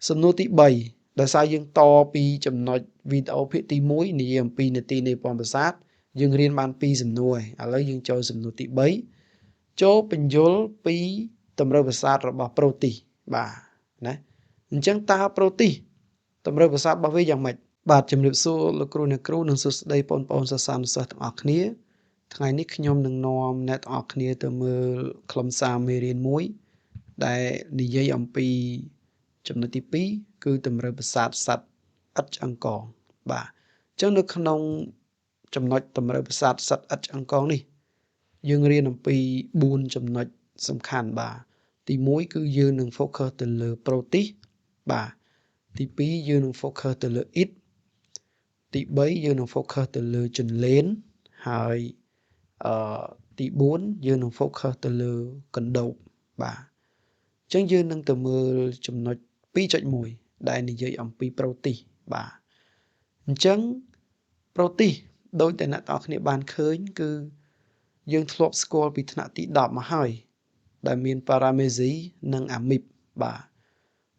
សំណួរទី3ដោយសារយើងតពីចំណុចវីដេអូភាគទី1និយាយអំពីនីតិនៃប្រព័ន្ធប្រសាទយើងរៀនបាន2សំណួរហើយឥឡូវយើងចូលសំណួរទី3ចូលបញ្យលពីតម្រូវប្រសាទរបស់ប្រូទីសបាទណាអញ្ចឹងតើប្រូទីសតម្រូវប្រសាទរបស់វាយ៉ាងម៉េចបាទជំរាបសួរលោកគ្រូអ្នកគ្រូនិងសួស្តីបងប្អូនសិស្សានុសិស្សទាំងអស់គ្នាថ្ងៃនេះខ្ញុំនឹងនាំអ្នកទាំងអស់គ្នាទៅមើលខ្លឹមសារមេរៀនមួយដែលនិយាយអំពីចំណុចទី2គឺតម្រូវប្រសាទសត្វឥតឆ្អឹងកងបាទអញ្ចឹងនៅក្នុងចំណុចតម្រូវប្រសាទសត្វឥតឆ្អឹងកងនេះយើងរៀនអំពី4ចំណុចសំខាន់បាទទី1គឺយើងនឹង focus ទៅលើ protein បាទទី2យើងនឹង focus ទៅលើ it ទី3យើងនឹង focus ទៅលើជន្លេនហើយអឺទី4យើងនឹង focus ទៅលើកណ្ដូបបាទអញ្ចឹងយើងនឹងទៅមើលចំណុច 2.1 ដែលនិយាយអំពីប្រូទីសបាទអញ្ចឹងប្រូទីសដោយតែអ្នកទាំងអស់គ្នាបានឃើញគឺយើងធ្លាប់ស្គាល់ពីថ្នាក់ទី10មកហើយដែលមានប៉ារ៉ាមេស៊ីនិងអាមីបបាទ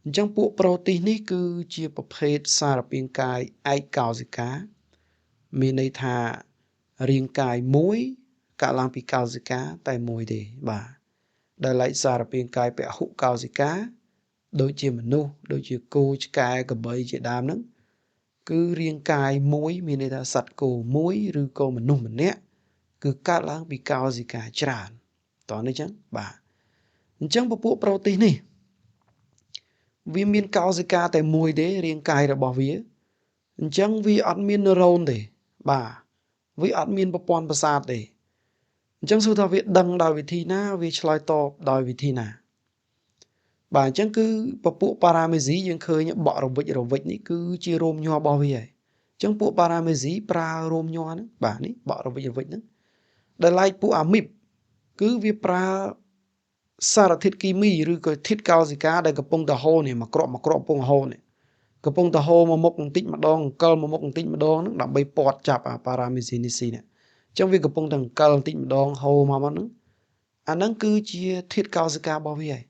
អញ្ចឹងពួកប្រូទីសនេះគឺជាប្រភេទសារពាង្គកាយឯកោសិកាមានន័យថារាងកាយមួយកើតឡើងពីកោសិកាតែមួយទេបាទដែលឡែកសារពាង្គកាយពហុកោសិកាដូចជាមនុស្សដូចជាគោឆ្កែក្របីជាដើមហ្នឹងគឺរាងកាយមួយមានន័យថាសត្វគោមួយឬក៏មនុស្សម្នាក់គឺកើតឡើងពីកោសិកាច្រើនតោះនេះចឹងបាទអញ្ចឹងពពួកប្រូទីសនេះវាមានកោសិកាតែមួយទេរាងកាយរបស់វាអញ្ចឹងវាអត់មាននឺរ៉ូនទេបាទវាអត់មានប្រព័ន្ធប្រសាទទេអញ្ចឹងសួរថាវាដឹងដោយវិធីណាវាឆ្លើយតបដោយវិធីណាបាទអញ្ចឹងគឺពពួកប៉ារ៉ាមេស៊ីយើងឃើញបក់រវិចរវិចនេះគឺជារោមញ័ររបស់វាហើយអញ្ចឹងពួកប៉ារ៉ាមេស៊ីប្រើរោមញ័រហ្នឹងបាទនេះបក់រវិចរវិចហ្នឹងដែលឡែកពួកអាមីបគឺវាប្រើសារធាតុគីមីឬក៏ធាតុកោសិកាដែលកំពុងតែហូរនេះមួយគ្រាប់មួយគ្រាប់កំពុងហូរនេះកំពុងតែហូរមកមុខបន្តិចម្ដងអង្គលមកមុខបន្តិចម្ដងហ្នឹងដើម្បីពាត់ចាប់អាប៉ារ៉ាមេស៊ីនីស៊ីនេះអញ្ចឹងវាកំពុងតែអង្គលបន្តិចម្ដងហូរមកហ្នឹងអាហ្នឹងគឺជាធាតុកោសិការបស់វាហើយ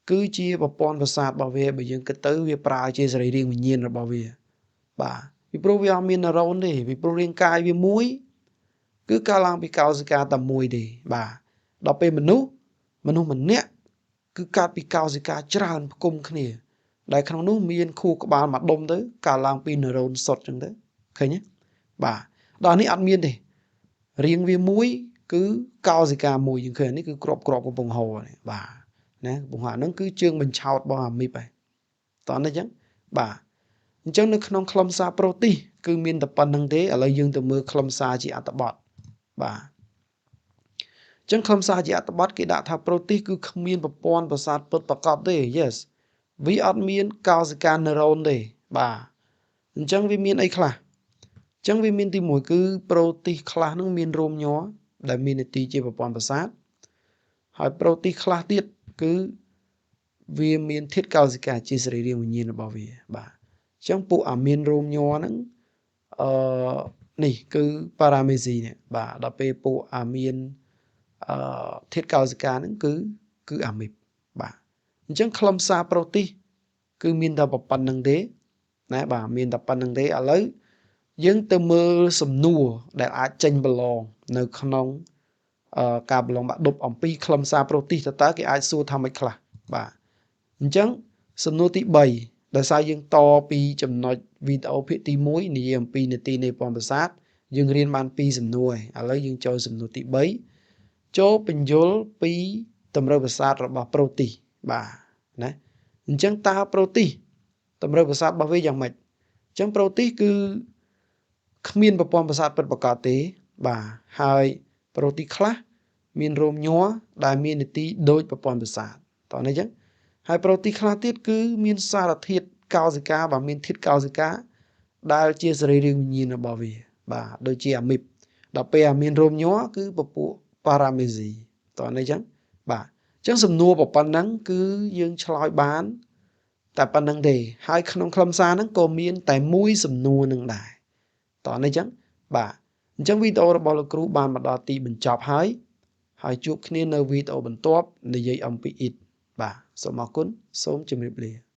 គឺជាប្រព័ន្ធប្រសាទរបស់វាបើយើងគិតទៅវាប្រើជាសរីរាង្គវិញ្ញាណរបស់វាបាទពីព្រោះវាអត់មាននឺរ៉ូនទេពីព្រោះរាងកាយវាមួយគឺកើតឡើងពីកោសិកាតែមួយទេបាទដល់ពេលមនុស្សម្នាក់គឺកើតពីកោសិកាច្រើនផ្គុំគ្នាដែលក្នុងនោះមានខួរក្បាលមួយដុំទៅកើតឡើងពីនឺរ៉ូនសុទ្ធចឹងទៅឃើញទេបាទដល់នេះអត់មានទេរាងវាមួយគឺកោសិកាមួយយើងឃើញនេះគឺក្របក្របកំពុងហូរនេះបាទណាកំពុងហូរហ្នឹងគឺជើងបញ្ឆោតរបស់អាមីបហើយតោះនេះចឹងបាទអញ្ចឹងនៅក្នុងខ្លឹមសារប្រូទីសគឺមានតែប៉ុណ្្នឹងទេឥឡូវយើងទៅមើលខ្លឹមសារជាអត្ថបទបាទអញ្ចឹងខ្លឹមសារជាអត្ថបទគេដាក់ថាប្រូទីសគឺគ្មានប្រព័ន្ធប្រសាទពិតប្រាកដទេ Yes វាអត់មានកោសិកានឺរ៉ូនទេបាទអញ្ចឹងវាមានអីខ្លះអញ្ចឹងវាមានទី1គឺប្រូទីសខ្លះនឹងមានរោមញ័រដែលមាននីតិជាប្រព័ន្ធប្រសាទហើយប្រូទីសខ្លះទៀតគឺវាមានធាតុកោសិកាជាសរីរាង្គវិញ្ញាណរបស់វាបាទអញ្ចឹងពួកអាមានរោមញ័រហ្នឹងអឺនេះគឺប៉ារ៉ាមេស៊ីនេះបាទដល់ពេលពួកអាមានអឺធាតុកោសិកាហ្នឹងគឺអាមីបបាទអញ្ចឹងខ្លឹមសារប្រូទីសគឺមានតែប៉ុណ្្នឹងទេណាបាទមានតែប៉ុណ្្នឹងទេឥឡូវយើងទៅមើលសំណួរដែលអាចចេញប្រឡងនៅក្នុងការប្រឡងបាក់ឌុបអំពីខ្លឹមសារប្រូទីសតើគេអាចសួរថាម៉េចខ្លះបាទអញ្ចឹងសំណួរទី3ដោយសារយើងតពីចំណុចវីដេអូភាគទី1និយាយអំពីនីតិនៃប្រព័ន្ធប្រសាទយើងរៀនបាន2សំណួរហើយឥឡូវយើងចូលសំណួរទី3ចូលបញ្យលពីតម្រូវប្រសាទរបស់ប្រូទីសបាទណាអញ្ចឹងតើប្រូទីសតម្រូវប្រសាទរបស់វាយ៉ាងម៉េចអញ្ចឹងប្រូទីសគឺគ្មានប្រព័ន្ធប្រសាទពិតប្រាកដទេបាទហើយប្រូទីសខ្លះមានរោមញ័រដែលមាននីតិដូចប្រព័ន្ធប្រសាទតោះនេះអញ្ចឹងហើយប្រូទីសខ្លះទៀតគឺមានសារធាតុកោសិកាបាទមានធាតុកោសិកាដែលជាសរីរាង្គវិញ្ញាណរបស់វាបាទដូចជាអាមីបដល់ពេលអាមានរោមញ័រគឺពពួកប៉ារ៉ាមេស៊ីតោះនេះអញ្ចឹងបាទអញ្ចឹងសំណួរប៉ុណ្ណឹងគឺយើងឆ្លើយបានតែប៉ុណ្្នឹងទេហើយក្នុងខ្លឹមសារហ្នឹងក៏មានតែមួយសំណួរនឹងដែរតោះនេះអញ្ចឹងបាទអញ្ចឹងវីដេអូរបស់លោកគ្រូបានមកដល់ទីបញ្ចប់ហើយហើយជួបគ្នានៅវីដេអូបន្ទាប់និយាយអំពី it បាទសូមអរគុណសូមជម្រាបលា។